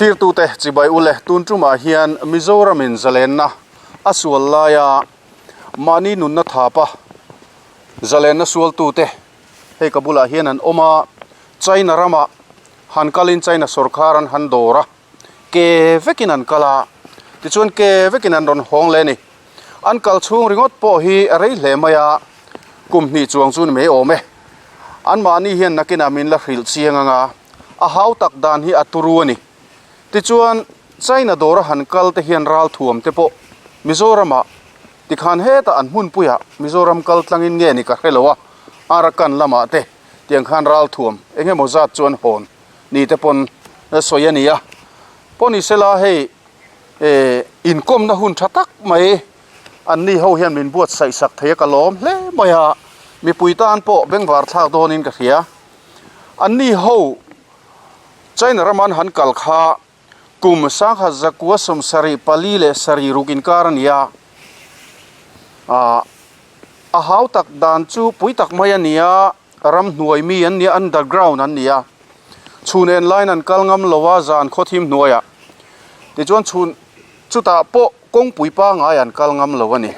Thlirtute chibai ule tun tumah hian Mizoramin zalenna a sual laia mahni nunna thapa zalenna sualtute hei ka bulah hian an awm a, China ramah han kalin China sawrkhar an han dawr a, ke vekin an kal a, tichuan ke vekin an rawn hawng leh a ni. An kal chhung ringawt pawh hi a rei hle mai a, kum hnih chuang chu ni mai awm e. Anmahni hian nakinah min la hrilh chiang ang a, a hau tak dan hi a turu a ni. Tichuan, China dawra han kal te hian ralthuam te pawh Mizoramah tikhan hetah an hmunpuiah Mizoram kal tlangin nge ni ka hre lo a, Arakan lamah te tiang khan ralthuam eng emaw zat chu an hawn ni te pawn sawi a ni a. Pawh ni sela hei inkawmna hun tha tak mai an ni ho hian min buatsaih sak thei a ka lawm hle mai a, mipui tan pawh bengvar thlak dawnin ka hria. An ni ho China rama an han kal kha kum sangha zakua sawmsarih pali leh sarih ruk inkar a ni a, a hau tak dan chu pui tak mai a ni a, ramhnuai mi an ni a, underground an ni a, chhun en laiin an kal ngam lo a zan khawthim hnuaiah tichuan chhun chutah pawh kawngpui pangngai an kal ngam lo a ni,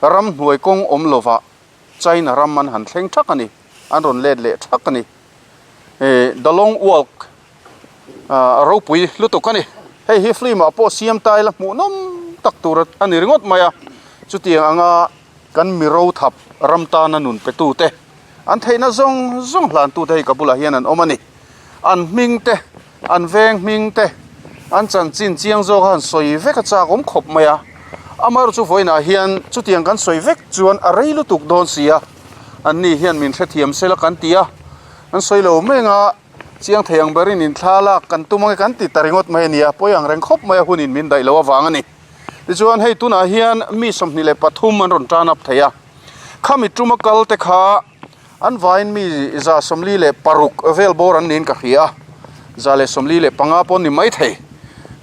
ramhnuai kawng awm lovah China ram an han thleng thak a ni, an rawn let leh thak a ni. The Long Walk a ropui lutuk a ni. Hei hi film ah pawh siam ta ila hmuh nawm tak tur a ni ringawt mai a. Chutiang anga kan mi ro thap ram tana nun pe tu te, an theihna zawng zawng hlan tu te hei ka bulah hian an awm a ni. An hming te, an veng hming te, an chanchin chiang zawk a han sawi vek a chak awm khawp mai a. Amaherawhchu chu vawiinah hian chutiang kan sawi vek chuan a rei lutuk dawn si a, anni hian min hrethiam sela kan ti a, an sawi lo meng a, chiang thei ang berin inthla lak kan tum ange kan ti ta ringawt mai a ni a, pawi ang reng khawp mai a hunin min daih loh avang a ni. Tichuan hei tunah hian mi 23 an rawn tan up thei a, khami tuma kal te kha An vaiin mi 46 vel bawr an niin ka hria a, 145 pawh an ni maithei.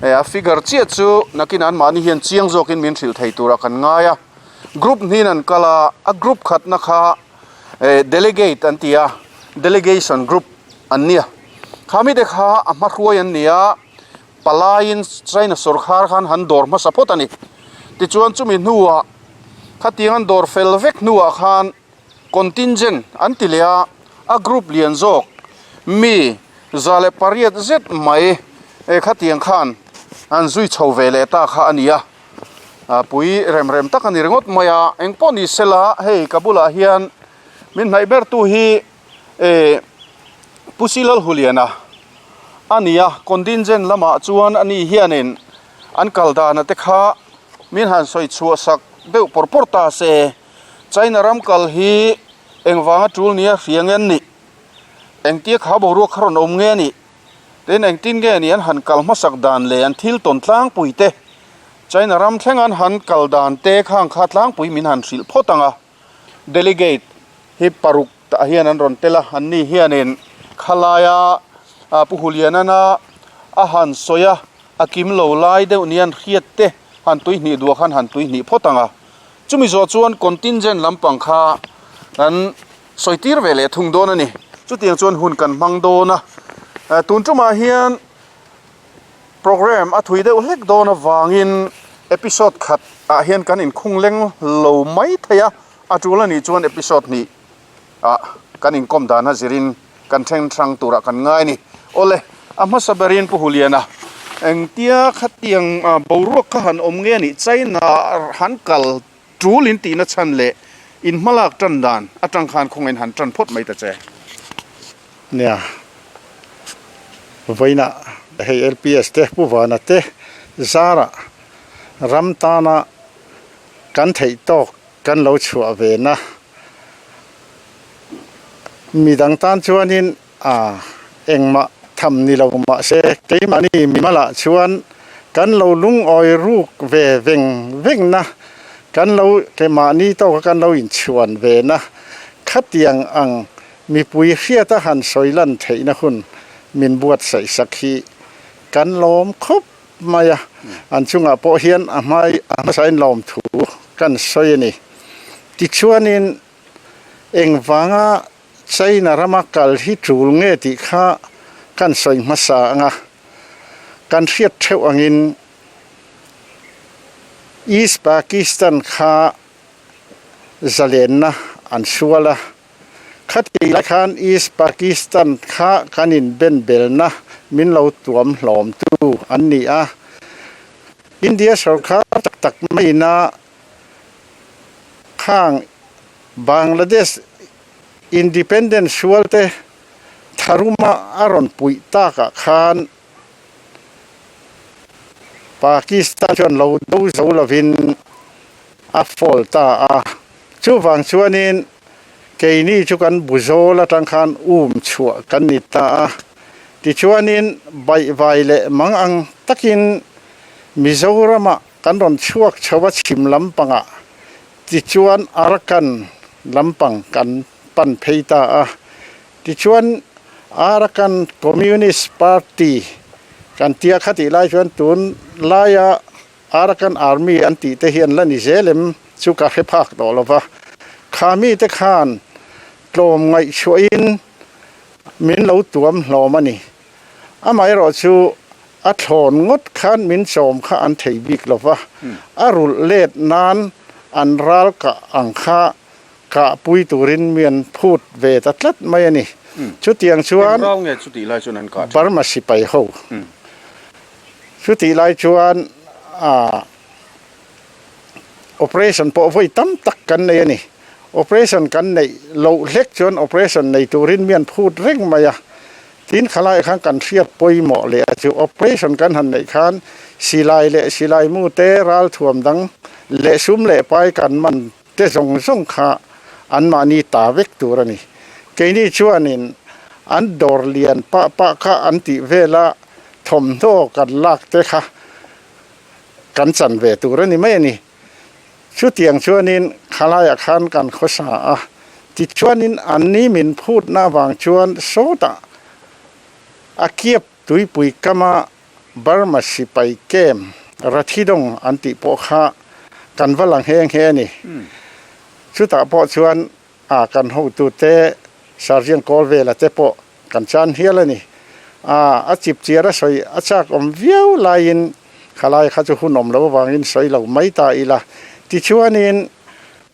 A figure chiah chu nakin anmahni hian chiang zawkin min hrilh thei turah kan ngai a. Group hnihin an kal a, a group khatna kha delegate an ti a, delegation group an nia. Kha mite kha a hmahruai an ni a, palaiin China sawrkhar khan han dawr hmasa phawt a ni. Tichuan chumi hnuah khatiang an dawr fel vek hnuah khan, Contingent an ti leh a, a group lian zawk mi 108 zet mai khatiang khan an zui chho ve leh ta kha a ni a, pui rem rem tak a ni ringawt mai a, engpawh ni sela hei ka bulah hian min hnaih ber tu hi Pu Silalhuliana a ni a, contingent lamah chuan ani hianin an kal dana te kha min han sawi chhuah sak deuh pawr pawr ta se. China ram kal hi engvanga tul nia hria nge an nih? Engtia kha boruak kha rawn awm nge a nih? Tin engtin nge ni an han kal hmasak dan leh an thil tawn tlangpui te, China ram thleng an han kal dan te khang kha tlangpui min han hrilh phawt ang a. Delegate hi paruk tah hian an rawn tel a, anni hianin khalaia Pu Hulianana a han sawi a, a kim lo lai deuh nia an hriat te han tuihnih duah khan han tuihnih phawt ang a. Chumi zawh chuan contingent lampang kha kan sawi tir ve leh thung dawn a ni. Chutiang chuan hun kan hmang dawn a, tun tumah hian program a thui deuh hlek dawn avangin episode khat ah hian kan inkhung leng lo mai thei a, a tul a nih chuan episode hnih ah kan inkawm dan a zirin kan then hrang turah kan ngai a ni. Awle, a hmasa berin Pu Huliana, engtia khatiang boruak kha han awm nge a nih China han kal tul in tihna chhan leh in hmalak tan dan atang khan khawngaihin han tan phawt mai ta che. Nia, vawiinah hei LPS te Pu Vana te zarah ram tana kan theih tawk kan lo chhuah ve na. Midang tan chuanin a engmah tham ni lo mahse keimahni mimalah chuan kan lo lungawi ruk ve veng veng na, kan lo kemahni tawka kan lo inchhuan ve na khatiang ang mipui hriata han sawi lan theihna hun min buatsaih sak hi kan lawm khawp mai a, an chungah pawh hian a hmai a hmasain lawmthu kan sawi a ni. Tichuanin engvanga China rama kal hi tul nge tih kha kan sawi hmasa ang a. Kan hriat theuh angin East Pakistan kha zalenna an sual a, khatih lai khan East Pakistan kha kan inbenbelna min lo tuam hlawmtu an ni a. India sorkar tak tak maina khang Bangladesh Independent sualte tharuma a rawn puih takah khan Pakistan chuan lo do zo lovin a fall ta a. Chuvang chuanin keini chu kan bu zawl atang khan um chhuah kan ni ta a. Tichuanin baihvai leh mang ang takin Mizoramah kan rawn chhuak chho a chhim lampangah tichuan Arakan lampang kan pan phei ta a. Tichuan Arakan Communist Party kan tia kha tih lai chuan tun laia Arakan Army an tih te hi an la ni zel em chu ka hre phak tawh lo va. Kha mite khan tlawm ngaihchhuahin min lo tuam hlawm a ni. Amaherawh chu a thlawn ngawt khan min chawm kha an thei bik lo va, a rulh let nan an ral kah ang kha Kahpui turin mi an phut ve ta tlat mai a ni. Chutiang chuan Eng rau nge chutih lai chuan an kah thin? Burma sipai ho. Chutih lai chuan operation pawh vawi tam tak kan nei a ni. Operation kan neih loh hlek chuan operation nei turin mi an phut reng mai a. Tin khalaiah khan kan hriat pawimawh leh a chu operation kan han neih khan silai leh silai mu te ralthuam dang leh sum leh pai kan man te zawng zawng kha anmahni ta vek tur a ni. Keini chuanin an dawr lian pah pah kha an tih vela thawmhnaw kan lak te kha kan chan ve tur a ni mai a ni. Chutiang chuanin khalaiah khan kan khawsa a, tichuanin anni min phutna avang chuan sawtah a kiap tuipui kama Burma sipai camp Rathidong an tih pawh kha kan va lang nghe nghe a ni. Chutah pawh chuan a kan hotute Sergeant Kawlvela te pawh kan chan hial a ni. A a chip chiar a sawi a chak awm viau laiin khalai kha chu hun awm lo avangin sawi lo mai ta ila. Tichuanin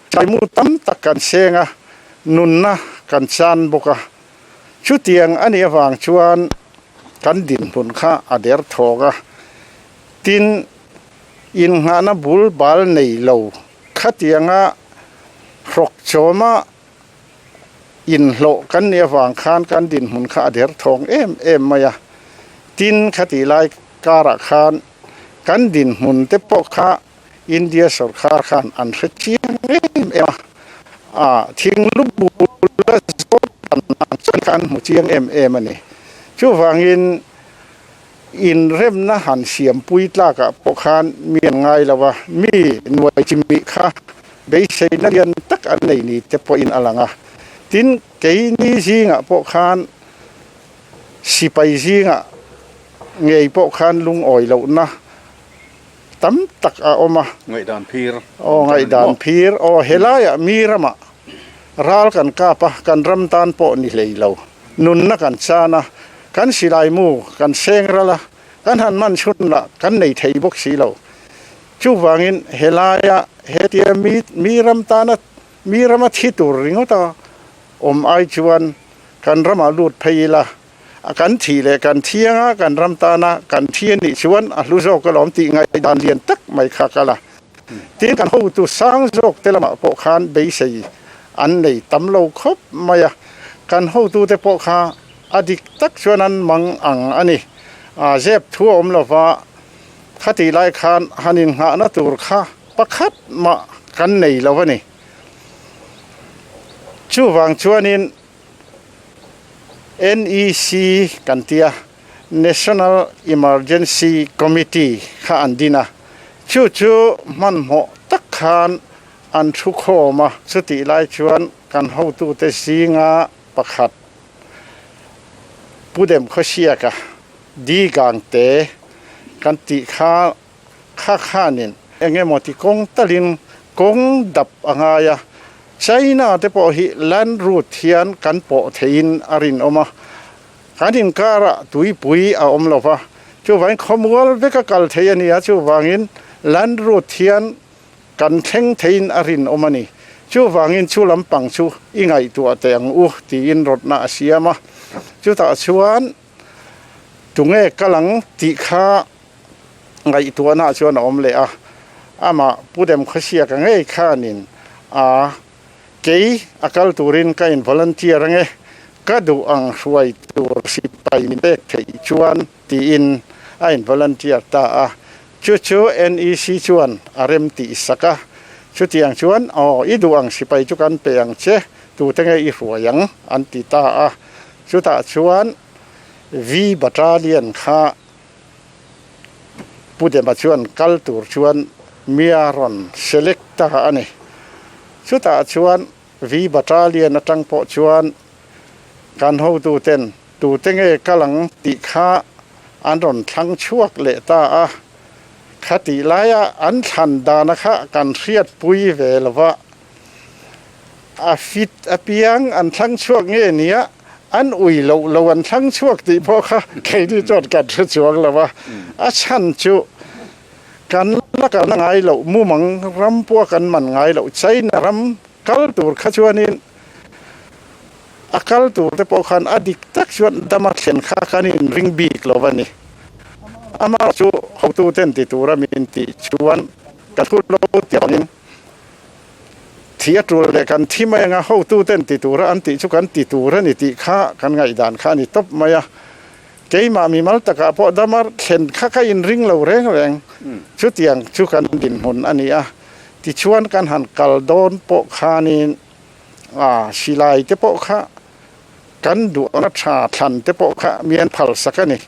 chaimu tam tak kan seng a, nunna kan chan bawk a. Chutiang a nih avang chuan kan dinhmun kha a der thawk a, tin, innghahna bul bal nei lo khatianga hrawk chawma inhlawh kan nih avang khan kan dinhmun kha a der thawk em em mai a, tin, khatih lai karah khan kan dinhmun te pawh kha India sorkar khan an hre chiang em em a, a thinglu bula zawt dan ang chuan khan hmu chiang em em a ni. Chuvangin inremna han siampui tlakah pawh khan mi an ngai lo a, mi nuai chimih kha beiseina lian tak an nei ni te pawhin a lang a. Tin, keini zingah pawh khan sipai zingah ngei pawh khan lungawi lohna tam tak a awm a. Ngaihdan phir. Aw ngaihdan phir. Aw helaiah mi ramah ral kan kap a, kan ram tan pawh ni hlei lo. Nunna kan chan a, kan silai mu kan seng ral a, kan han man chhun lah kan nei thei bawk si lo. Chuvangin helaia hetia mi mi ram tana mi rama thi tur ringawta awm ai chuan kan ramah lut phei ila. A kan thih leh kan thiang a, kan ram tana kan thi a nih chuan a hlu zawk alawm tih ngaihdan lian tak mai kha kal a. Tin, kan hotu sang zawk te lamah pawh khan beisei an nei tam lo khawp mai a, kan hotute pawh kha a dik tak chuan an mang ang a ni. A zep thu a awm lova, khatih lai khan han innghahna tur kha pakhat mah kan nei lo a ni. Chuvang chuanin NEC kan tia National Emergency Committee kha an din a, chu chu hmanhmawh tak khan an thu khawm a, chutih lai chuan kan hotute zinga pakhat Pu Demkhawsiaka Di Gangte kan tih kha Kha khanin eng emaw ti kawng talin kawng dap a ngai a, China te pawh hi land route hian kan pawh theihin a rinawm a, kan inkarah tuipui a awm lo va, Chuvangin khawmual veka kal thei a ni a, chuvangin land route hian kan thleng theiin a rinawm a ni. Chuvangin chu lampang chu i ngaihtuah teh ang u tiin rawtna a siam a. Chutah chuan tunge kal ang tih kha ngaihtuahna ah chuan a awm leh a. Amah Pu Demkhawsiaka ngei khanin a kei a kal turin ka in volunteer ange, ka duh ang hruai tur sipai min pek theih chuan tiin a in volunteer ta a. Chu chu NEC chuan a rem tih sak a, chutiang chuan aw i duh ang sipai chu kan pe ang che, tute nge i hruai ang an ti ta a. Chutah chuan V Battalion kha Pu Dema chuan kal tur chuan mia rawn select ta a ni. Chutah chuan V Battalion atang pawh chuan kan hotuten tute nge kal ang tih kha an rawn thlang chhuak leh ta a. Khatih laia an thlan dana kha kan hriatpui ve lo va. A fit apiang an thlang chhuak nge nia, an ui loh lo an thlang chhuak tih pawh kha keini chuan kan hre chuang lo a. A chhan chu kan la kalna ngai loh mumang ram pawh kan man ngai loh China ram kal tur kha chuanin a kal tur te pawh khan a dik tak chuan dama thlen kha kan inring bik lo a ni. Amah chu hotuten ti tura min tih chuan ka thu lo tih angin Thi a tul leh kan thi mai anga hotuten ti tura an tih chu kan ti tur a ni tih kha kan ngaihdan kha a ni tawp mai a. Keimah mimal takah pawh dama thlen kha ka inring lo reng reng chutiang chu kan dinhmun a ni a. Tichuan kan han kal dawn pawh khanin aa silai te pawh kha kan duhna tha thlan te pawh kha mian phal sak a ni.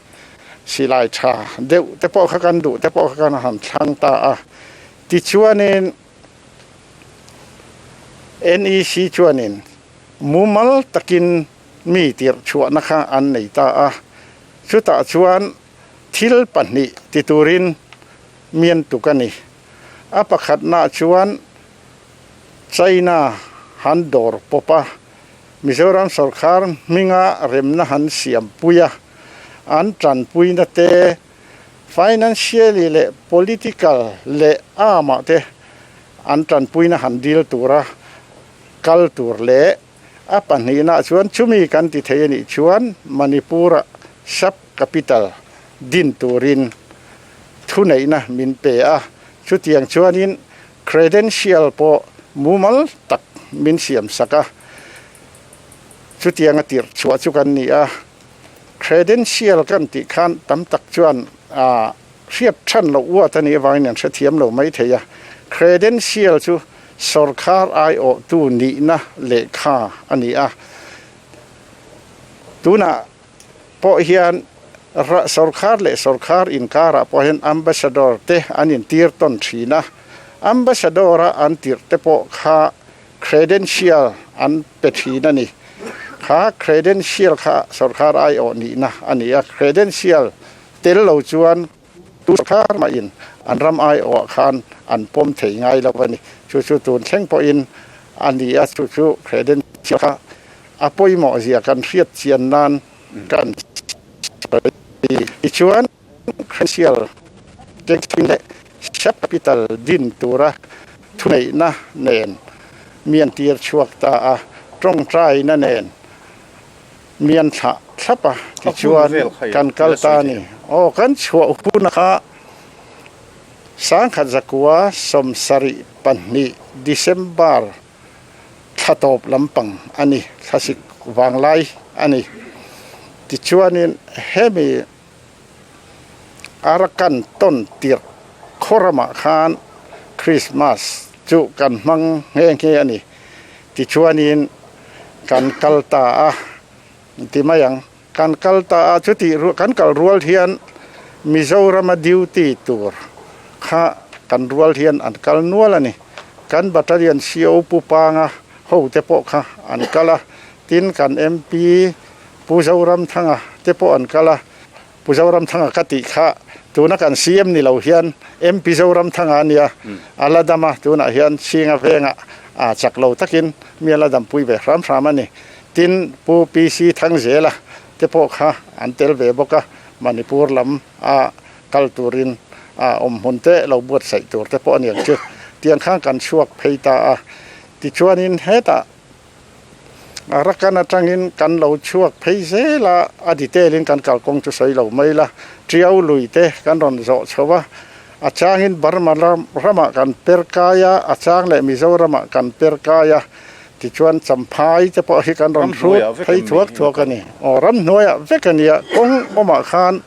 Silai tha deuh te pawh kha kan duh te pawh kha kan han thlang ta a. Tichuanin NEC chuanin mumal takin mi tirh chhuahna kha an nei ta a, chutah chuan thil pahnih ti turin mian tuk a ni. A pakhatnaah chuan China han dawr pawp a, Mizoram sawrkar hminga remna han siampui a, an tanpuina te, Financially leh political leh arm ah te an tanpuina han dil tura kal tur leh a pahnihna chuan chumi kan ti thei a nih chuan Manipur ah sub capital din turin thuneihna min pe a, chutiang chuanin credential pawh mumal tak min siam sak a, chutianga tirh chhuah chu kan ni a. Credential kan tih khan tam tak chuan hriat than loh uat a nih avangin an hrethiam lo mai thei a. Credential chu sawrkhar aiawhtu nihna lehkha a ni a. Tunah pawh hian sawrkhar leh sawrkhar inkarah pawh hian ambassador te an intir tawn thin a. Ambassador a an tirh te pawh kha Credential an pe thin a ni. Kha credential kha sawrkar aiawh nihna a ni a, credential tel lo chuan tu sawrkar mahin an ram aiawhah khan an pawm thei ngai lo a ni. Chu chu tun thleng pawhin a ni a, chu chu credential kha a pawimawh zia kan hriat chian nan kan sawi. Tichuan credential keng thin leh capital din tura thuneihna nen mi an tir chhuak ta a, tawngtaina nen mi an thlah thlap a, tichuan kan kal ta a ni. Aw, kan chhuah hun kha sangkhat zakua 72 December thla tawp lampang a ni, thlasik vanglai a ni. Tichuanin hemi Arakan tawn tirh khaw ramah khan Christmas chu kan hmang nghe nghe a ni. Tichuanin kan kal ta a, ti mai ang, kan kal ta a, chutih kan kal rual hian Mizorama duty tur kha kan rual hian an kal nual a ni. Kan battalion CO Pu Panga ho te pawh kha an kal a, tin kan MP Pu Zoramthanga te pawh an kal a, Pu Zoramthanga ka tih kha tuna kan CM ni lo hian MP Zoramthanga a nia, a la dam a, tunah hian Chhinga vengah a chak lo takin mi a la dampui ve hram hram a ni. Tin, Pu PC Thangzela te pawh kha an tel ve bawk a. Manipur lam a kal turin a awmhmun te lo buatsaih tur te pawh a ni ang chu. Tiang khan kan chhuak phei ta a, tichuanin hetah Arakan atangin kan lo chhuak phei zel a, a detail in kan kalkawng chu sawi lo mai la, Tiau lui te kan rawn zawh chho a, a changin Burma ramah kan per kai a, a chang leh Mizoramah kan per kai a, tichuan Champhai te pawh hi kan rawn hrut phei thuak thuak a ni. Aw ramhnuaiah vek a nia, kawng awmah khan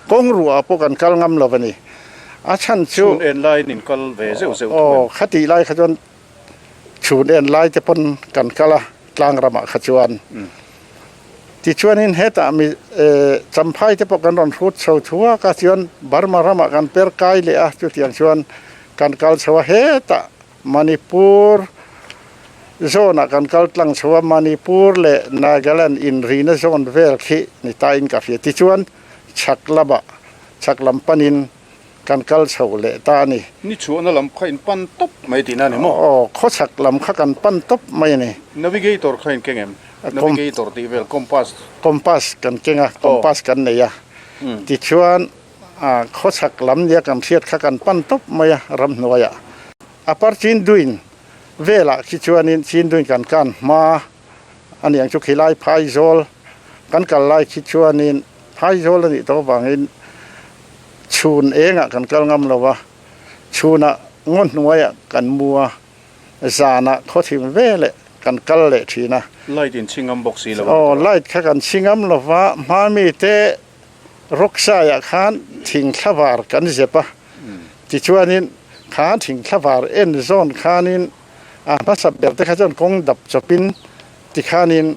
kawng ruah pawh kan kal ngam lo a ni. A chhan chu. Chhun en laiin in kal ve zeuh zeuh thung em? Aw khatih lai kha chuan. Chhun en lai te pawn kan kal a, tlang ramah kha chuan. Tichuanin hetah mi Champhai te pawh kan rawn hrut chho thuak a, chuan Burma ramah kan per kai leh a, chutiang chuan kan kal chho a, hetah Manipur zone ah kan kal tlang chho a, Manipur leh Nagaland inrina zone vel khi ni tain ka hria. Tichuan chhak lamah, chhak lam panin Kan kal chho leh ta a ni. Ni chhuahna lam kha in pan tawp mai tihna a ni maw? Aw, khawchhak lam kha kan pan tawp mai a ni. Navigator kha in keng em? Navigator tih vel, compass. Compass kan keng a, compass kan nei a. Tichuan, khawchhak lam nia kan hriat kha kan pan tawp mai a ramhnuaiah. A par Chinduin velah khi chuanin Chinduin kan kan hma a ni ang chu khilai phaizawl kan kal lai khi chuanin phaizawl a nih tawh avangin Chhun engah kan kal ngam lo a, chhunah ngaw hnuaiah kan mu a, zanah khawthim veleh kan kal leh thin a. Light in chhi ngam bawk si lo a. Aw, light kha kan chhi ngam lo va, hmami te rock saiah khan thing thlavar kan zep a, tichuanin kha thing thlavar en zawn khanin a hmasa ber te kha chuan kawng dap chawpin tikhanin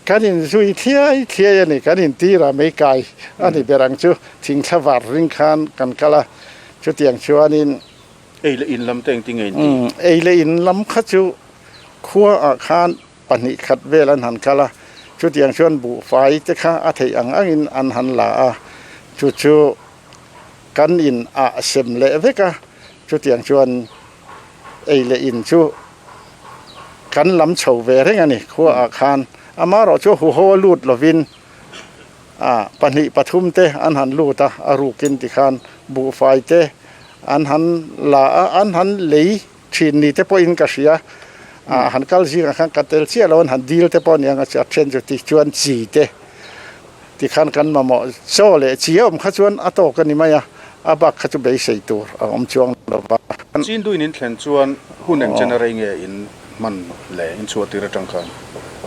Kan inzui thliai thliai a ni, kan intira mei kai a ni ber ang chu, thingthla var ring khan kan kal a, chutiang chuanin. Ei leh in lam te engtin nge inti? Ei leh in lam kha chu khuaah khan pahnih khat vel an han kal a, chutiang chuan buhfai te kha a theih ang angin an han la a, chu chu kan in ah sem leh vek a, chutiang chuan ei leh in chu. Kan lam chho ve reng a ni khuaah khan. Amaherawh chu huho a lut lovin ah pahnih pathum te an han lut a, a rukin tikhan buhfai te an han la a, an han lei thin ni te pawhin ka hria. Ah han kal zingah khan ka tel chiah lo, an han dil te pawh a ni ang a, a then chu tichuan chi te tikhan kan mamawh chaw leh chi a awm kha chuan a tawk a ni mai a, a bak kha chu beisei tur a awm chuang lo va. Chinduin in thlen chuan hun eng chen a rei nge in hman le in chhuah tir atang khan?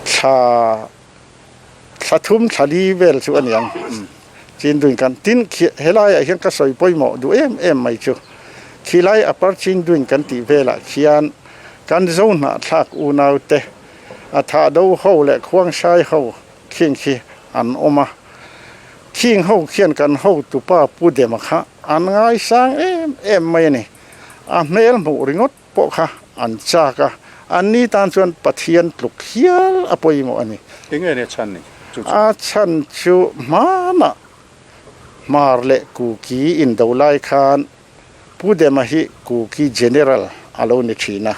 Thla thla thum thla li vel chu a ni ang. Chinduin kan tin khi helaiah hian ka sawi pawimawh duh em em mai chu khilai upper Chinduin kan tih velah khian kan zo hnahthlak unaute a thah do ho leh khuangsai ho Khing khi an awm a, khing ho khian kan hotupa Pu Dema kha an ngaisang em em mai a ni. A hmel hmuh ringawt pawh kha an chak a, anni tan chuan Pathian tluk hial a pawimawh a ni. Enge nia chhan ni chu chu? A chhan chu hmanah Hmar leh Kuki indo lai khan Pu Dema hi Kuki General a lo ni thin a,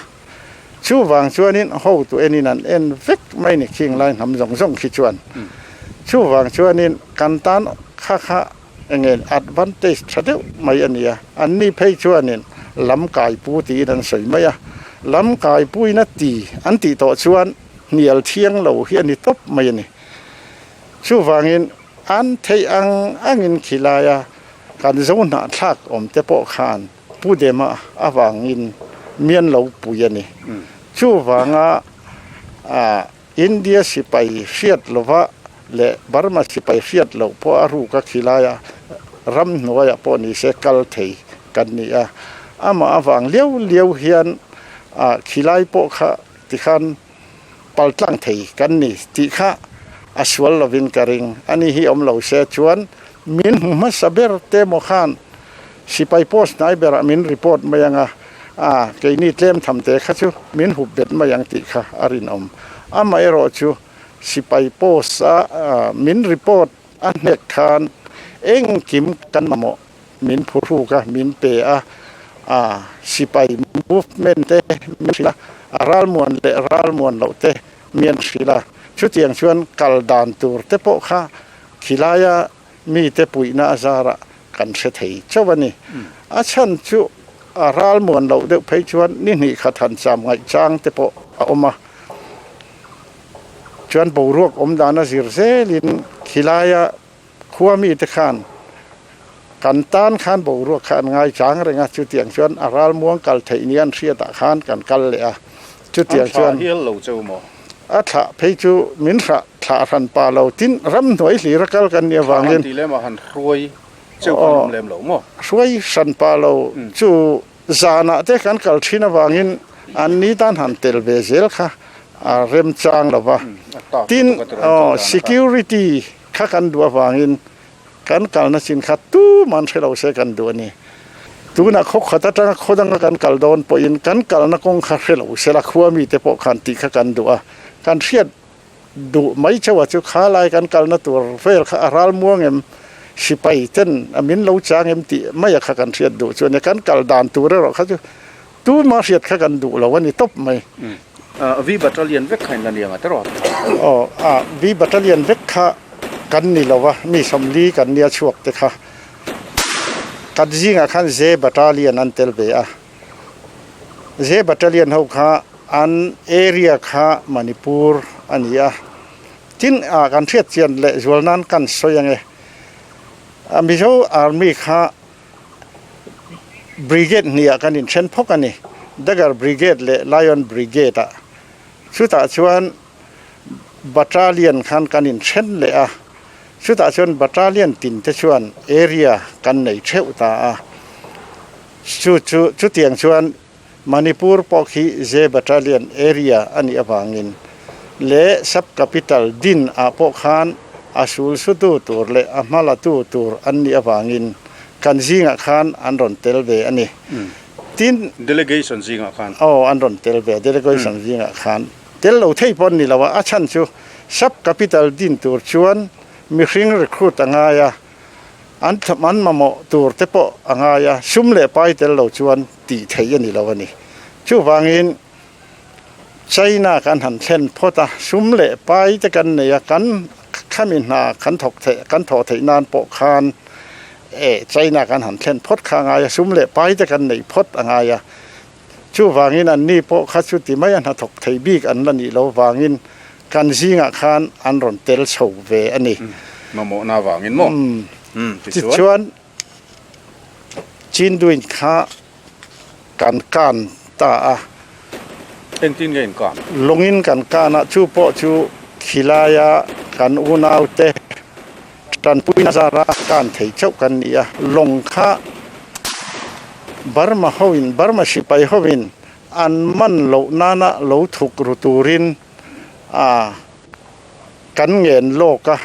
chuvang chuanin hotu enin an en vek mai ni khing lai hnam zawng zawng khi chuan. Chuvang chuanin kan tan kha kha enge advantage tha deuh mai a nia, anni phei chuanin lam kaipu tiin an sawi mai a, lam kaipuin a ti an tih tawh chuan hnial thiang lo hi a ni tawp mai a ni. Chuvangin an theih ang angin khilaia Kan zo hnahthlak awm te pawh khan Pu Dema avangin mian lo pui a ni. Chuvanga India sipai hriat lova leh Burma sipai hriat loh pawh a ruk a khilaia ramhnuaiah pawh ni se kal thei kan ni a. Amah avang liau liau hian khilai pawh kha tikhan paltlang thei kan ni tih kha a sual lovin ka ring. Ani hi awm lo se chuan min hmu hmasa ber te maw khan sipai post hnai berah min report mai ang a, a keini tlem tham te kha chu min hup bet mai ang tih kha a rinawm. Amaherawhchu sipai post a min report a hnek khan engkim kan mamawh min phuhruk a, min pe a, a sipai movement te min hrilh a, a ralmuan leh ralmuan loh te min hrilh a, chutiang chuan kal dan tur te pawh kha khilaia mite puihna a zarah kan hre thei chauh a ni. A chhan chu a ral muan loh deuh phei chuan ni hnih khat han cham ngaih chang te pawh a awm a. Chuan boruak awm dan a zir zelin khilaia khua mite khan kan tan khan boruak kha an ngai chang reng a, chutiang chuan a ral muang kal theih nia an hriatah khan kan kal leh a. Chutiang chuan a thlah phei chu min hrah thlah hran pa lo tin ramhnuai hlir a kal kan nih avangin hruai hran pa lo chu zanah te kan kal thin avangin an ni tan han tel ve zel kha a remchang lo va. Tin security kha kan duh avangin Kan kalna chin kha tuman hre lo se kan duh a ni. Tunah khaw khat atanga khaw danga kan kal dawn pawhin kan kalna kawng kha hre lo se la khua mite pawh khan tih kha kan duh a. Kan hriat duh mai chauh a chu kha lai kan kalna tur vel kha a ral muang em, sipai ten a min lo chang em tih mai a kha kan hriat duh chu a ni. Kan kal dan tur erawh kha chu tuma hriat kha kan duh lo a ni tawp mai. V Battalion vek kha in la ni ang a tiraw? Aw, V Battalion vek kha kan ni lo a, mi 40 kan nia chhuak te kha. Kan zingah khan J Battalion an tel ve a. J Battalion ho kha an area kha Manipur a ni a. Tin, kan hriat chian leh zual nan kan sawi ang e. Mizo Army kha Brigade hniah kan inthen phawk a ni, Dagger Brigade leh Lion Brigade ah. Chutah chuan Battalion khan kan inthen leh a, chutah chuan Battalion tin te chuan area kan nei theuh ta a. Chu chu chutiang chuan Manipur pawh khi J Battalion area a nih avangin leh Sub Capital din ah pawh khan a sul sutu tur leh a hma la tu tur an nih avangin kan zingah khan an rawn tel ve a ni. Tin. Delegation zingah khan. Aw, an rawn tel ve a, delegation zingah khan. Tel lo thei pawh an ni lo a, a chhan chu Sub Capital din tur chuan mihring recruit a ngai a, An an mamawh tur te pawh a ngai a, sum leh pai tel lo chuan tih theih a ni lo a ni. Chuvangin China kan han thlen phawt a, sum leh pai te kan nei a, kan khami hna kan thawk theih kan thawh theih nan pawh khan eh China kan han thlen phawt kha a ngai a, sum leh pai te kan neih phawt a ngai a. Chuvangin anni pawh kha chuti mai a hnathawk thei bik an la nih lo vangin kan zingah khan an rawn tel chho ve a ni. Mamawhna vangin maw? Tichuan? Tichuan Chinduin kha kan kan ta a. Engtin nge in kan? Lawngin kan kan a, chu pawh chu khilaia kan unaute Tanpuina zara kan thei chauh kan ni a, lawng kha Burma hoin, Burma sipai hoin an man loh nana lo thuk ru turin a kan ngen lawk a.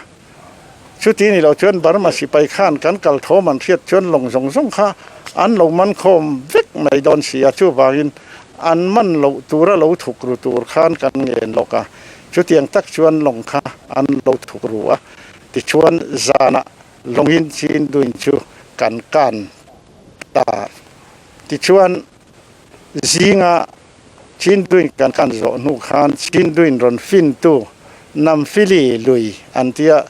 Chuti ni lo chuan Burma sipai khan kan kal thawm an hriat chuan lawng zawng zawng kha an lo man khawm vek mai dawn si a, chuvangin an man loh tura lo thuk ru tur khan kan ngen lawk a. Chutiang tak chuan lawng kha an lo thuk ru a. Tichuan zanah lawngin chin duin chu kan kan ta. Tichuan zinga chin duin kan kan zawh hnu khan chin duin rawn fintu Namfili lui an tia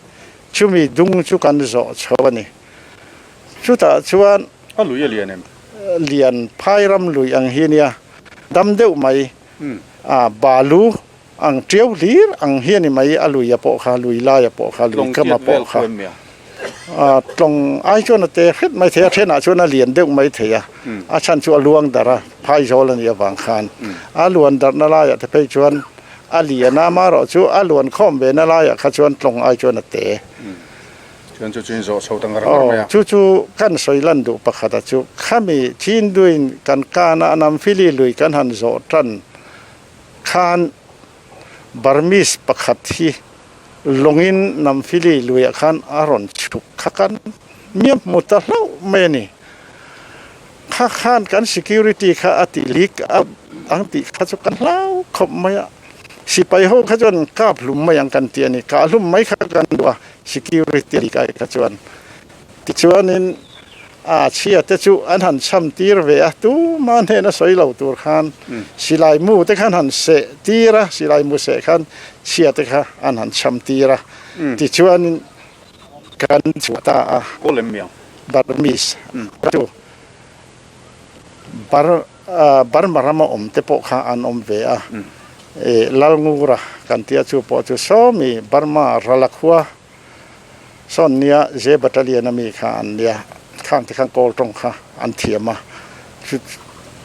chumi dung chu kan zawh chho a ni. Chutah chuan A lui a lian em? Lian phairam lui ang hi nia dam deuh mai a balu Ang tiau hlir ang hi a ni mai, a lui a pawh kha, lui lai a pawh kha, lui kam a pawh kha. Tlawng ai chuan a te hret mai thei a, thenah chuan a lian deuh mai thei a, a chhan chu a luang darh a, phaizawl a nih avang khan. A luan darhna laiah te phei chuan a lian a, amaherawh chu a luan khawm ve na laiah kha chuan tlawng ai chuan a te. Chuan chu chu in zawh chho ta ngar ngar mai a. Chu chu kan sawi lan duh pakhat a chu, khami Chinduin kan kana a Namphili lui kan han zawh tan Khan Burmese pakhat hi lawngin Namphili luiah khan a rawn chhuk kha kan miam hmu ta hlauh mai a ni. Kha khan kan security kha a tih lik a ang tih kha chu kan hlau khawp mai a. Sipai ho kha chuan kap hlum mai ang kan ti a ni. Kah hlum mai kha kan duh a security a lik ai kha chuan. Tichuanin a chhia te chu an han cham tir ve a, tuma hnena sawi lo tur khan silai mu te khan han seh tir a, silai mu seh khan chhia te kha an han cham tir a. Tichuanin. Kan chhuah ta a. Kawl em miang? Burmese chu Bar Burma rama awm te pawh kha an awm ve a. Lalngura kan tia chu pawh chu sawmi Burma Rala khua sawn nia J Battalion a mi kha an nia. Khang te khan kawl tawng kha an thiam a, chu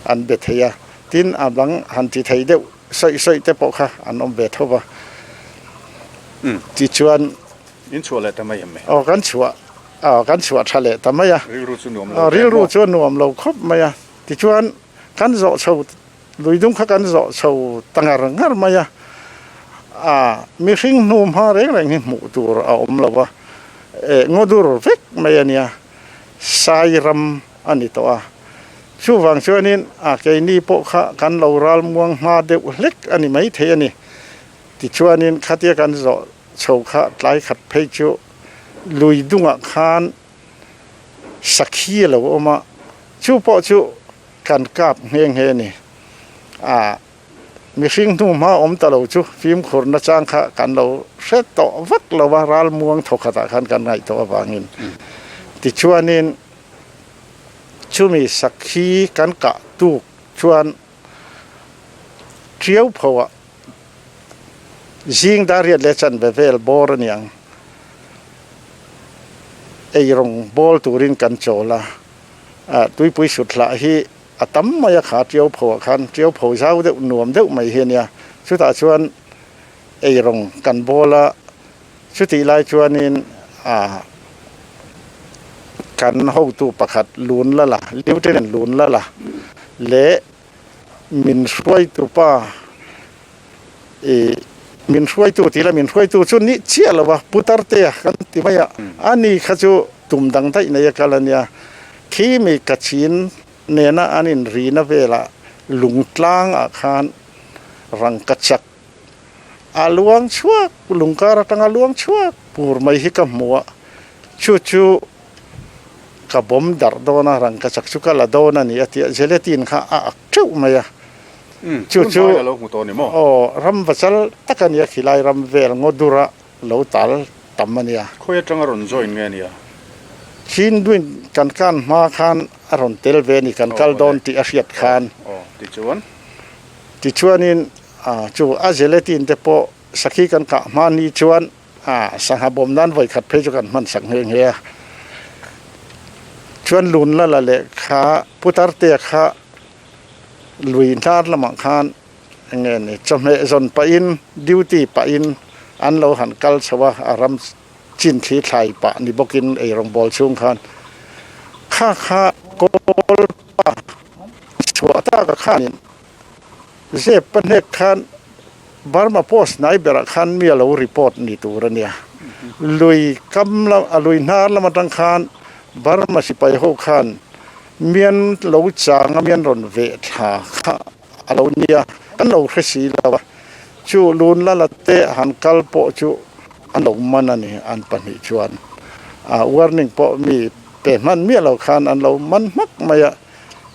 an be thei a. Tin a dang han ti thei deuh sawi sawi te pawh kha an awm ve tho va. Tichuan. In chhuah leh ta mai em? Aw kan chhuah aw kan chhuah tha leh ta mai a. Rilru chu nuam lo hle Rilru chu a nuam lo khawp mai a. Tichuan kan zawh chho lui dung kha kan zawh chho ta ngar ngar mai a. A mihring hnu hma reng reng hi hmuh tur a awm lo a. Eh ngaw dur vek mai a nia. Sai ram a ni tawh a. Chuvang chuanin a keini pawh kha kan lo ral muang hma deuh hlek a ni maithei a ni. Tichuanin khatia kan zawh chho kha tlai khat phei chu lui dungah khan sakhi a lo awm a, chu pawh chu kan kap nghe nghe a ni. A mihring hnu hma awm ta lo chu fimkhur nachang kha kan lo hre tawh vak lo a, ral muang thaw khatah khan kan ngaih tawh avangin. Tichuanin chumi sakhi kan kah tuk chuan Tiau phoah zing dar riat leh chanve vel bawr a niang. Eirawng bawl turin kan chawl a, tuipui sut hlah hi a tam mai a kha tiau phoah khan tiau pho zau deuh nuam deuh mai hi a nia. Chutah chuan eirawng kan bawl a, chutih lai chuanin kan hotu pakhat lun la la, Lieutenant lun la la leh Min hruaitu pa ih min hruaitu tih la min hruaitu chu nih chiah lo a putar te a kan ti mai a a ni kha chu tum dang daih nei a kal a nia khi mi ka chin nena an in rina velah lung tlang ah khan rangka chak a luang chhuak lung kar atanga luang chhuak pur mai hi ka hmu a chu chu. Ka bawm darh dawn a, rangka chak chu ka la dawn a ni a ti a, gelatin kha a ak teuh mai a. Chu chu aw ram va chal tak a nia khilai ram vel ngaw dura lo tal tam a nia. Khawi atanga rawn join nge a nia? Chinduin kan kan hma khan a rawn tel ve a ni, kan kal dawn tih a hriat khan. Aw tichuan? Tichuanin chu a gelatin te pawh sakhi kan kah hma ni chuan A sangha bawm nan vawi khat phei chu kan hman sak nghe nghe a. Chuan lun la la leh kha putar te kha lui hnar lamah khan eng nge ni chawhmeh zawn pahin duty pahin an lo han kal chho a, a ram chin thli thlai pah ni bawkin eirawngbawl chhung khan kha kha kawl pa chhuah taka khanin Zep pahnek khan Burma post hnai berah khan mi a lo report ni tur a nia. Lui kam lam a lui hnar lam atang khan Burma sipai ho khan mian lo chang a mian rawn veh thla kha a lo nia kan lo hre si lo a. Chu lun la la te han kal pawh chu an lo man a ni an pahnih chuan a warning pawh mi pe hman miah lo khan an lo man hmak mai a.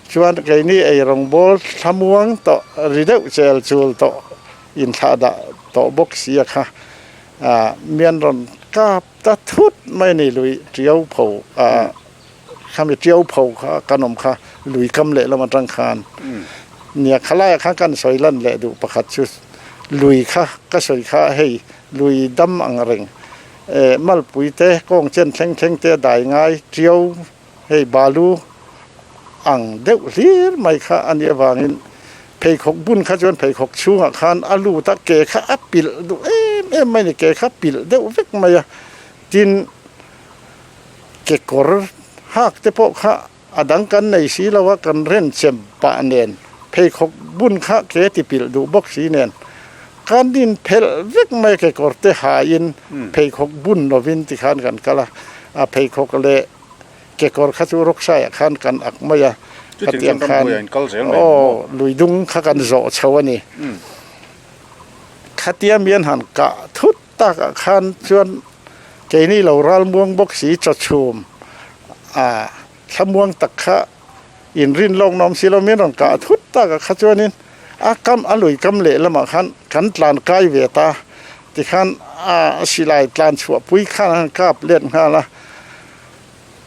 Chuan keini eirawngbawl thlamuang tawh ri deuh chel chul tawh inthlah dah tawh bawk sia kha mian rawn kap ta thut mai a ni lui tiau pho khami tiau pho kha kan awm kha lui kam leh lam atang khan nia khalaiah khan kan sawi lan leh duh pakhat chu lui kha ka sawi kha hei lui dam ang reng malpui te kawng chen thleng thleng te a dai ngai tiau Hei balu ang deuh hlir mai kha a nih avangin pheikhawk bun kha chuan pheikhawk chhungah khan a lut a, ke kha a pilh duh em em mai a ni, ke kha pilh deuh vek mai a, tin kekawr hak te pawh kha a dang kan nei si lo a, kan ren chem pah nen pheikhawk bun kha ke ti pilh duh bawk si nen kan inphelh vek mai a, kekawr te hain pheikhawk bun lovin tikhan kan kal a, a pheikhawk leh. Kekawr kha chu rawksaiah khan kan ak mai a, khatiang khan aw lui dung kha kan zawh chho a ni. Khatia mian han kah thut takah khan chuan keini lo ralmuang bawk si chawchhum a thlamuang tak kha inrin lawk nawm si lo mian rawn kah thut takah kha chuanin a kam a lui kam lehlamah khan kan tlan kai ve ta tikhan a silai tlan chhuah pui khan a han kap let nghal a,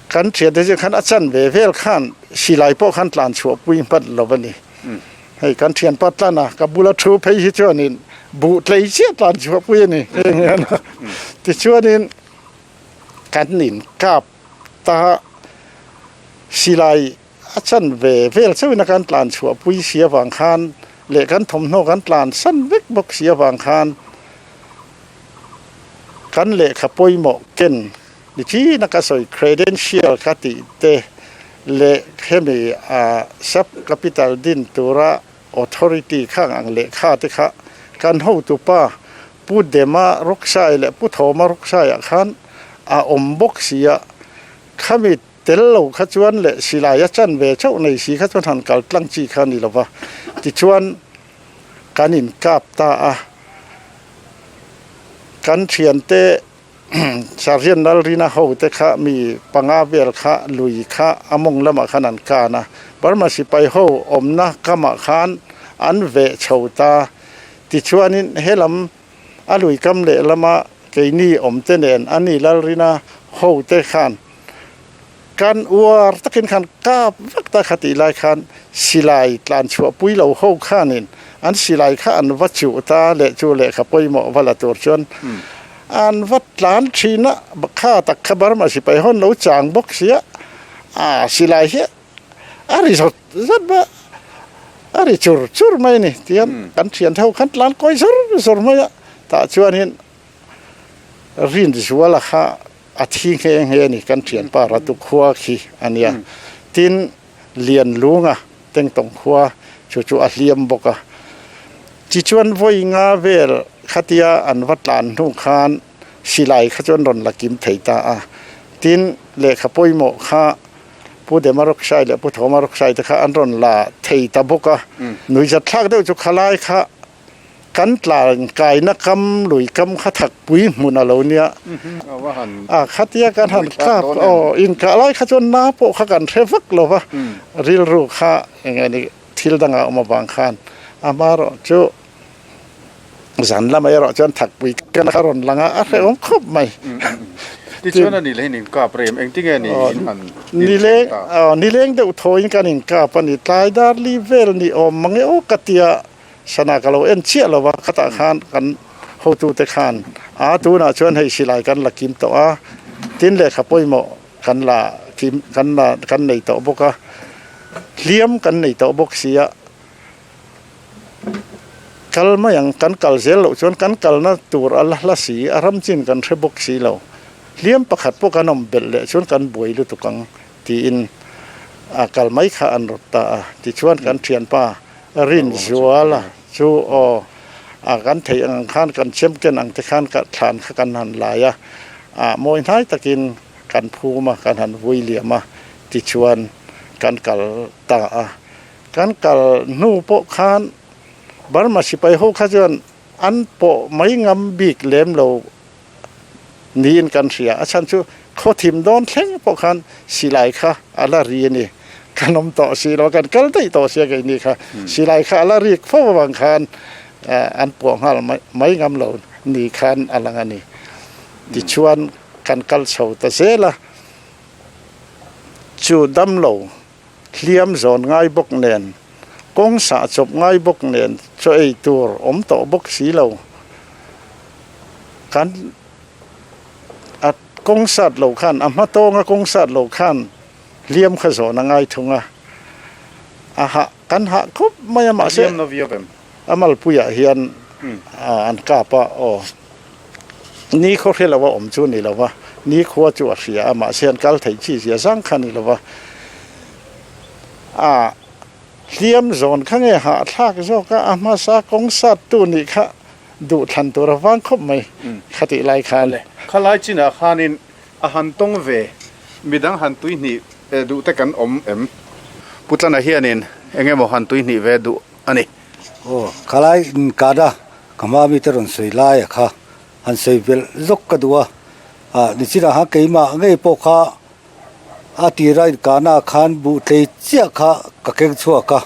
kan thiante chu khan a chan ve vel khan silai pawh khan tlan chhuah pui hman lo a ni. Hei kan thianpa tlan a, ka bula thu phei hi chuanin buh tlei chiah tlan chhuah pui a ni. Tichuanin kan inkap ta silai a chan ve vel chauhin a kan tlan chhuah pui si avang khan leh kan thawmhnaw kan tlan san vek bawk si avang khan kan lehkha pawimawh ken ni thin a ka sawi credential kha tih te leh hemi ah sub capital din tura authority kha ang lehkha te kha kan hotupa Pu Dema Rawksai leh Pu Thawma Rawksaiah khan a awm bawk si a, khami tel lo kha chuan leh silai a chan ve chauh nei si kha chuan han kal tlang chi kha a ni lo va, tichuan kan inkap ta a, kan thiante Sergeant Lalrina ho te kha mi panga vel kha lui kha a mawng lamah khan an kan a, Burma sipai ho awmna kamah khan an veh chho ta. Tichuanin helam a lui kam lehlama keini awmte nen a ni Lalrina ho te khan kan uar takin khan kap vek ta kha tih lai khan silai tlan chhuah pui lo ho khanin an silai kha an va chuh ta leh chu lehkha pawimawh va la tur chuan an va tlan thin a, kha tak kha Burma sipai hawn lo chang bawk sia a silai hi a ri zawt zawt mai a, a ri chur chur mai a ni tihian kan thian ho khan tlan kawi zawr zawr mai a tah chuanin Rinzuala kha a thi nghe nghe a ni kan thianpa Ratu khua khi a nia tin Lianlunga Tengtawng khua chu chu a hliam bawk a tichuan vawi nga vel khatia an va tlan hnu khan silai kha chuan rawn la kim thei ta a tin lehkha pawimawh kha Pu Dema Rawksai leh Pu Thawma Rawksai te kha an rawn la thei ta bawk a nuihzat thlak deuh chu khalai kha Kan tlangkaina kam lui kam kha thakpui hmun a lo nia. A khatia kan han kap aw inkah lai kha chuan na pawh kha kan hre vak lo va, rilru kha eng nge ni thil dangah a awm avang khan amaherawh chu zan lamah erawh chuan thakpui kan kha rawn lang a, a hrehawm khawp mai. Tichuan a ni leh in inkap rem engtinge ni in han Nileng aw nileng deuh thawiin kan inkap a ni tlai dar li vel ni awm mang e aw ka tia. Sana ka lo en chiah lo va, khatah khan kan hotute khan a tunah chuan hei silai kan la kim tawh a, tin lehkha pawimawh kan la kim kan la kan nei tawh bawk a, hliam kan nei tawh bawk si a, kal mai ang kan kal zel loh chuan kan kalna tur a la hla si a ram chin kan hre bawk si lo, hliam pakhat pawh kan awm belh leh chuan kan buai lutuk ang tiin a kal mai kha an rawt ta a, tichuan kan thianpa Rinzuala chu aw a kan theih ang khan kan champion ang te khan ka thlan kha kan han lai a, ah mawi hnai takin kan phum a, kan han vui liam a tichuan kan kal ta a. Kan kal hnu pawh khan Burma sipai ho kha chuan an pawh mai ngam bik lem lo niin kan hria. A chhan chu khaw thim dawn thleng pawh khan silai kha a la ri a ni. Kan awm tawh si lo, kan kal daih tawh sia keini kha. Silai kha a la rik fo avang khan an puah nghal mai ngam lo ni khan a lang a ni. Tichuan kan kal chho ta zel a, chu damlo hliam zawn ngai bawk nen, kawng sah chawp ngai bawk nen chaw ei tur awm tawh bawk si lo. Kan a kawng sat lo khan, a hma tawnga kawng sat lo khan hliam kha zawn a ngai thung a, a hah kan hah khawp mai a mahse a malpuiah hian an kap a aw. Ni khaw hre lo a awm chu a ni lo va, ni khua chu a hria a, mahse an kal theih chi zia zang kha a ni lo va. A hliam zawn kha nge hahthlak zawk a, a hmasa kawng sat tu nih kha duh thlan tur a vang khawp mai khatih lai khan. Khalai chinah khanin a han tawng ve, midang han tuihnih duh te kan awm em? Pu Tlana hianin eng emaw han tuihnih ve duh a ni. Aw, khalai inkar a Ka hma mite rawn sawi lai a kha han sawi belh zawk ka duh a, ah nichinah khan keimah ngei pawh kha a tira inkahna ah khan buh tlei chiah kha ka keng chhuak a,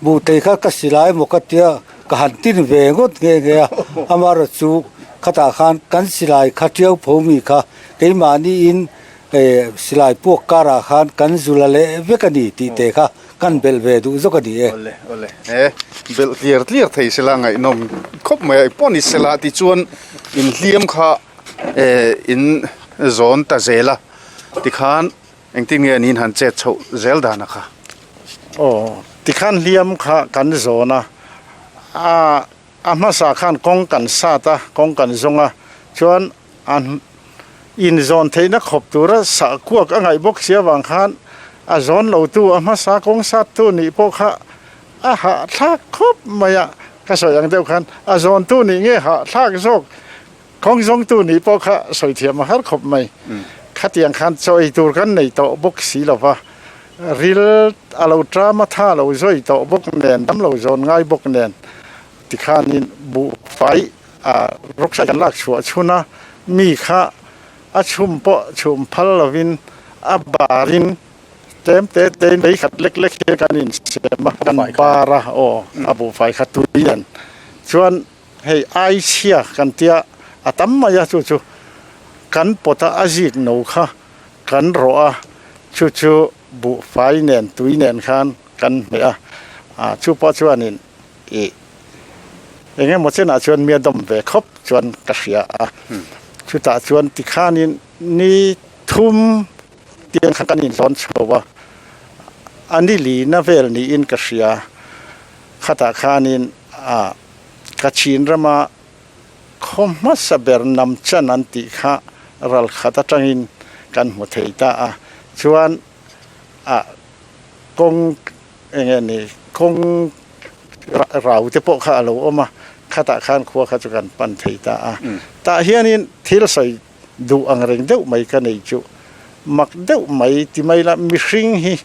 buh tlei kha ka silai emaw ka tia ka han tin ve ngawt nghe nghe a, amaherawhchu. Khatah khan kan silai kha tiau pho mi kha keimahniin silai puak karah khan kan zu la leh vek a ni tih te kha kan belh ve duh zawk a ni e. Awle awle he belh tliar tliar thei sela ngaihnawm khawp mai a pawh ni sela tichuan inhliam kha in zawn ta zel a tikhan Engtin nge niin han chet chhoh zel dan a kha? Aw, tikhan hliam kha kan zawn a, a a hmasa khan kawng kan sat a, kawng kan zawng a, chuan a inzawn theihna khawp tura sah kuak a ngaih bawk si avang khan a zawn lotu a hmasa kawng sattu nih pawh kha a hahthlak khawp mai a, ka sawi ang deuh khan a zawntu nih nge hahthlak zawk Kawng zawngtu nih pawh kha sawi thiam a har khawp mai. Khatiang khan chaw ei tur kan nei tawh bawk si lo va, ril a lo ṭam a, tha lo zawi tawh bawk nen, dam lo zawn ngai bawk nen tikhanin buhfai a rawksai kan lak chhuah chhun a, mi kha a chhum pawh chhum phal lovin a barin tlem te tein lei khat lek lek hian kan insem a, kan bar a, aw a buhfai kha tui nen chuan Hei ai chhia kan tia a tam mai a chu chu kan pawt a a zik no kha kan rawh a chu chu buhfai nen tui nen khan kan hmeh a ah chu pawh chuanin ih eng emaw chenah chuan mi a dawm ve khawp chuan ka hria a chutah chuan tikhanin ni thum tiang khan kan inzawn chho a a ni lina vel niin ka hria khatah khanin ah. Ka chin rama khaw hmasa ber nam chan an tih kha ral khat atangin kan hmu thei ta a, chuan ah kawng eng nge ni kawng rau te pawh kha a lo awm a, khatah khan khua kha chu kan pan thei ta a. Tah hianin thil sawi duh ang reng deuh mai ka nei chu mak deuh mai ti mai la mihring hi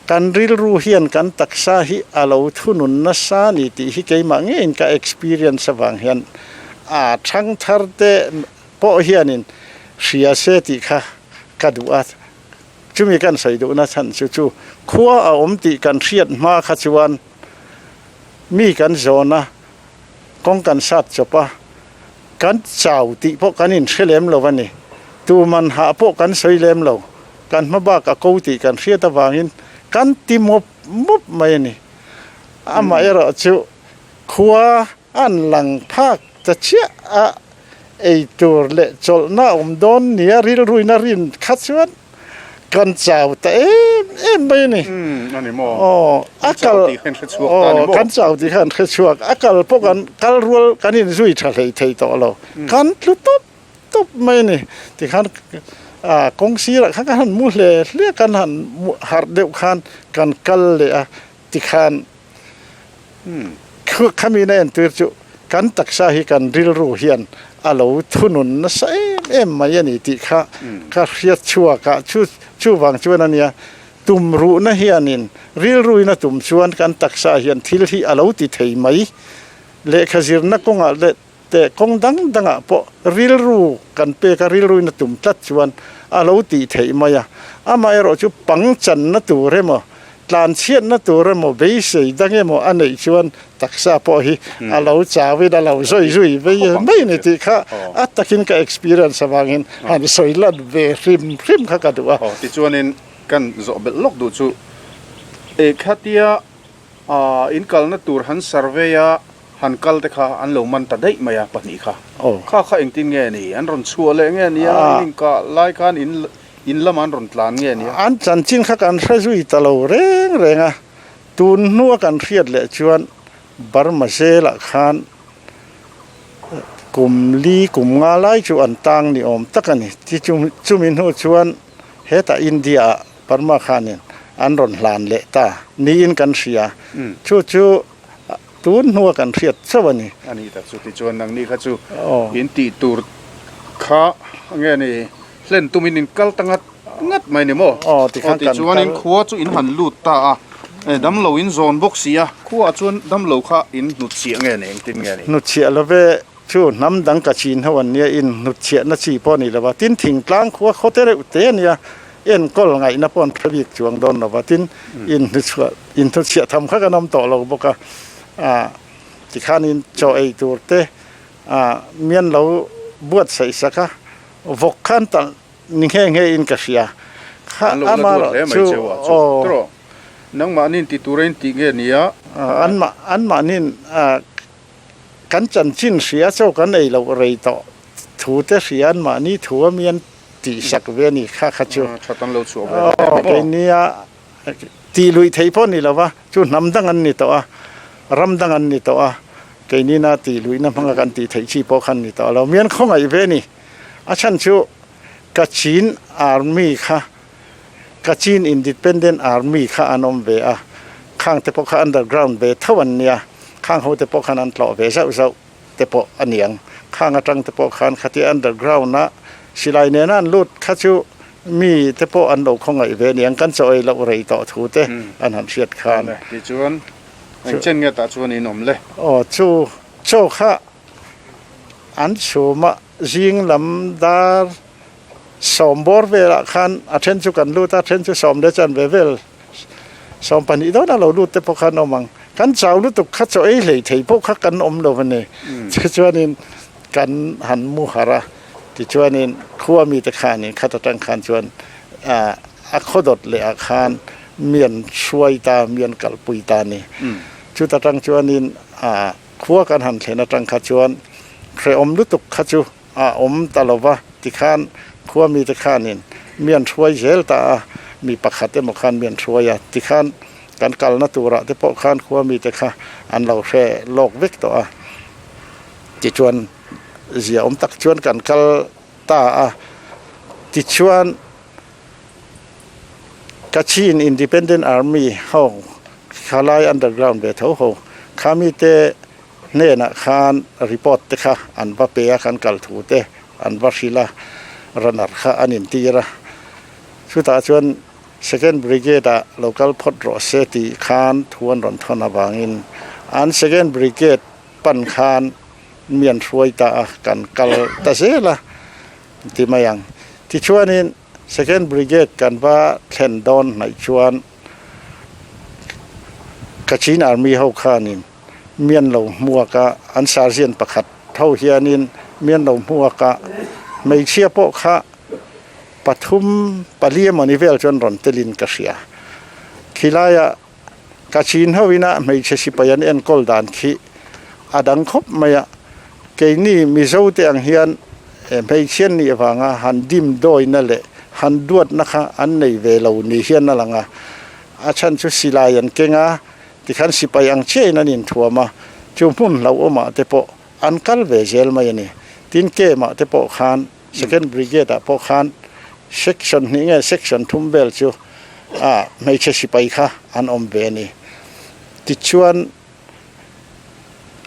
kan rilru hian kan taksa hi a lo thunun nasa ni tih hi keimah ngeiin ka experience avang hian a thang thar te pawh hianin hria se tih kha ka duh a chumi kan sawi duhna chhan chu chu khua a awm tih kan hriat hma kha chuan mi kan zawn a kawng kan sat chawp a. Kan chau tih pawh kan inhre lem lo a ni. Tuman hah pawh kan sawi lem lo. Kan hma bak a ko tih kan hriat avangin kan ti mawp mawp mai a ni. Amaherawh chu khua an lang phak ta chiah a, ei tur leh chawlhna a awm dawn nia rilruina rin kha chuan Kan chau ta em em mai a ni. Umm a ni maw? Aw a kal aw kan chau tih kha an hre chhuak. A kal pawh kan kal rual kan inzui tha hlei thei tawh lo. Kan tlu tawp tawp mai a ni. Tikhan ah kawng sirah khan kan han mu hle hle a, kan han harh deuh khan kan kal leh a tikhan Khami na entir chu kan taksa hi kan rilru hian a lo thunun nasa em em mai a ni tih kha ka hriat chhuak a, chu chuvang chuan a nia tum ruhna hianin rilruin a tum chuan kan taksa hian thil hi a lo ti thei mai. Lehkha zirna kawngah leh Teh kawng dang dangah pawh rilru kan pek a, rilruin a tum tlat chuan a lo tih theih mai a. Amaherawh chu pang channa tur emaw, tlanchhiatna tur emaw, beisei dang emaw a neih chuan taksa pawh hi a lo chauin a lo zawi zui vei mai a ni tih kha a takin ka experience avangin han sawi lan ve hrim hrim kha ka duh a. Aw, tichuanin kan zawh belh lawk duh chu e khatia in kalna tur han survey a, Han kal te kha an lo man ta daih mai a, pahnih kha. Kha kha engtin nge ni? An rawn chhuah leh nge nia? In inkah lai khan in in lamah an rawn tlan nge nia? An chanchin kha kan hre zui ta lo reng reng a, tun hnua kan hriat leh chuan Burma zelah khan kum li kum nga lai chu an tang ni awm tak a ni. Chumi hnu chuan hetah India ah Burma khanin an rawn hlan leh ta niin kan hria. Chu chu Tun hnua kan hriat chauh a ni. A nih tak chu tichuan nangni kha chu in tih tur kha nge ni hlen tumin in kal ta ngat ngat mai ni maw? Aw tikhan kan kal. Tichuanin khua chu in han lut ta a, damlo in zawn bawk si a, khuaah chuan damlo kha in hnutchhiah nge ni engtin nge ni? Hnutchhiah lo ve chu hnam dang ka chin ho an nia in hnutchhiahna chi pawh a ni lo va, tin thingtlang khua khaw te reuh te a nia enkawl ngaihna pawh an hre bik chuang dawn lo va, tin in hnuchhuah in thuchhiah tham kha kan awm tawh lo bawk a, ah tikhanin chaw ei tur te mian lo buatsaih sak a, vawk khan talh ni nghe nghe in ka hria. Kha An lo la duat hle mai cheu ah chu. Tawh nangmahniin ti tura in tih nge nia? Anmah anmahniin kan chanchin hria chaw kan ei loh rei tawh thu te hria anmahni thu a mian tihsak ve a ni kha kha chu. That an lo chhuah ve hle maw? Keini a Tih luih theih pawh ni lo va, chu hnam dang an ni tawh a, ram dang an ni tawh a, keinina tih luihna hmanga kan tih theih chi pawh khan ni tawh lo. Mian khawngaih ve ni. A chhan chu Kachin Army kha, Kachin Independent Army kha an awm ve a, khang te pawh kha underground ve tho an nia, khang ho te pawh khan an tlawh ve zauh zauh te pawh a niang. Khang atang te pawh khan khatia underground a silai nena an lut kha chu Mi te pawh an lo khawngaih ve aniang, kan chaw ei loh rei tawh thu te an han hriat khan. Tichuan, eng chen nge tah chuan in awm le? Aw, chu chaw kha an chhum a, zing lam dar sawm bawr velah khan a then chu kan lut a, a then chu sawm leh chan ve vel 12 dawn a lo lut te pawh khan awm ang. Kan chau lutuk kha chaw ei hlei thei pawh kha kan awm lo a ni. Tichuanin kan han mu harh a. Tichuanin khua mite khanin khat atang khan chuan a khawdawt leh ah khan mi an hruai ta, mi an kalpui ta a ni. Chuta tang chuanin khua kan han thlen atang kha chuan hrehawm lutuk kha chu a awm ta lo va, tikhan khua mite khanin mi an hruai zel ta a, mi pakhat emaw khan mi an hruai a, tikhan kan kalna turah te pawh khan khua mite kha an lo hre lawk vek tawh a, tichuan. Zia awm tak chuan kan kal ta a, tichuan Kachin Independent Army ho khalai underground ve tho ho kha mite hnenah khan report te kha an va pe a, kan kal thu te an va hrilh a, runner kha an intir a, chutah chuan Second Brigade ah lo kal phawt rawh se tih khan thu an rawn thawn avangin an Second Brigade pan khan mi an hruai ta a, kan kal ta zel a ti mai ang. Tichuanin Second Brigade kan va thlen dawn hnaih chuan Kachin Army ho khanin mi an lo hmuak a, an sergeant pakhat ho hianin mi an lo hmuak a, hmeichhia pawh kha pathum pali emawni vel chuan rawn telin ka hria. Khilaiah Kachin ho ina hmeichhe sipai an enkawl dan khi a dang khawp mai a, keini Mizo te ang hian hmeichhe an nih avanga han dim dawina leh han duatna kha an nei ve lo ni hian a lang a, a chhan chu silai an keng a, tikhan sipai ang chiahin an inthuam a, chu hmun hlauhawmah te pawh an kal ve zel mai a ni. Tin camp-ah te pawh khan Second Brigade ah pawh khan section hnih nge section thum vel chu ah hmeichhe sipai kha an awm ve a ni. Tichuan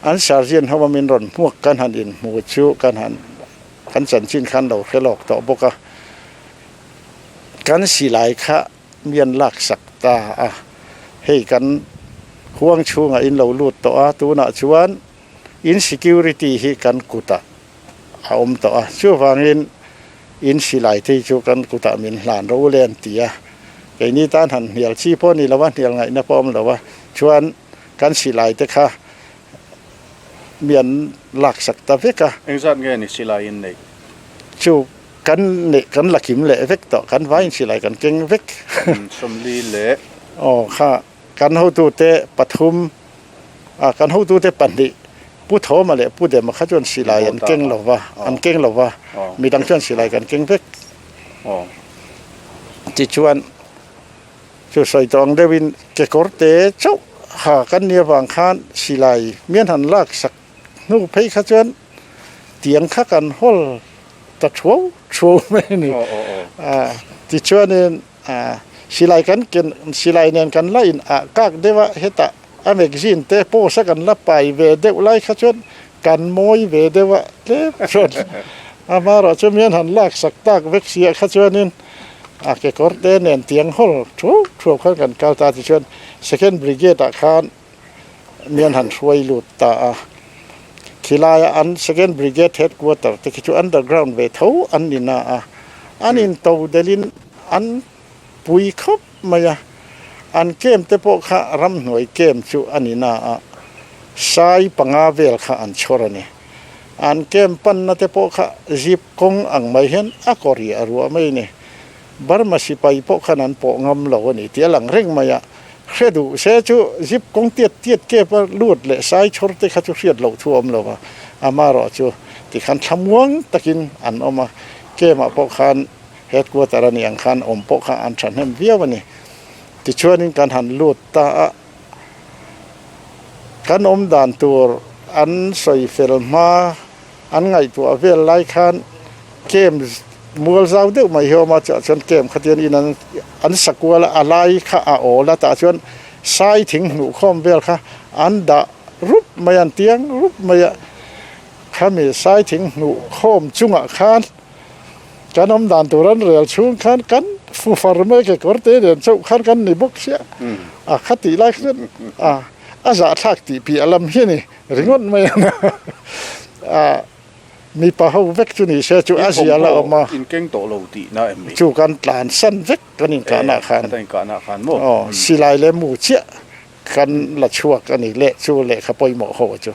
an sergeant ho a min rawn hmuak kan han inhmu chu kan han kan chanchin khan lo hre lawk tawh bawk a, kan silai kha mi an laksak ta a, hei kan huang chhungah in lo lut tawh a, tunah chuan insecurity hi kan kutah a awm tawh a, chuvangin in silai te hi chu kan kutah min hlan ro le an ti a, keini tan han hnial chi pawh a ni lo a, hnial ngaihna pawh a awm lo a, chuan kan silai te kha mi an laksak ta vek a. Engzat nge ni silai in neih? Chu kan neih kan la kim leh vek tawh, kan vaiin silai kan keng vek. 40 leh. Aw kha kan hotute pathum. A kan hotute pahnih Pu Thawma leh Pu Dema kha chuan silai an keng lo va, an keng lo va, midang chuan silai kan keng vek. Tichuan chu sawi tawh ang deuhin kekawr te chauh ha kan nih avang khan silai mian han lak sak hnu phei kha chuan tiang kha kan hawl ta thuau thuau mai a ni. Tichuanin Silai kan ken silai nen kan la in ah kak deuh a, hetah a magazine te post a kan la pai ve deuh lai kha chuan kan mawi ve deuh a tlem chuan amaherawh chu mian han lak sak tak vek si ah kha chuanin a kekawr te nen tiang hawl thuau thuau khan kan kal ta tichuan second brigade ah khan mian han hruai lut ta a, khilaia an second brigade headquarter te khi chu underground ve tho an ni na a, an in to delhin an pui khawp mai a, an camp te pawh kha ramhnuai camp chu a ni na a, sai panga vel kha an chhawr a ni. An camp panna te pawh kha zip kawng ang mai hian a kaw riah ruah mai a ni. Burma sipai pawh khan an pawh ngam lo a ni tih a lang reng mai a. Hre duh se chu zip kawng tiat tiat kep a lut leh sai chhawr te kha chu hriat loh thu a awm lo va, amaherawh chu tikhan thlamuang takin an awm a, camp ah pawh khan headquarter a nih ang khan awm pawh kha an thahnem viau a ni. Tichuanin kan han lut ta a, kan awm dan tur an sawi fel hma an ngaihtuah vel lai khan camp mual zau deuh mai hi a awm a, chutah chuan camp khatian in an an sa kual a, a lai kha a awl a, tah chuan sai thing hnuh khawm vel kha an dah rup mai a, an tiang rup mai a, khami sai thing hnuh khawm chungah khan Kan awm dan tur an rel chhung khan kan fufar mai kekawr te nen chauh khan kan ni bawk sia a kha tih lai khan a a zahthlak tih piah lam hi a ni ringawt mai a a mipa ho vek chu ni se chu a zia la awm a inkeng tawh lo tih na em ni chu kan tlan san vek kan inkahna khan kan inkahna khan maw aw silai leh mu chiah kan la chhuak a ni leh chu lehkha pawimawh ho chu.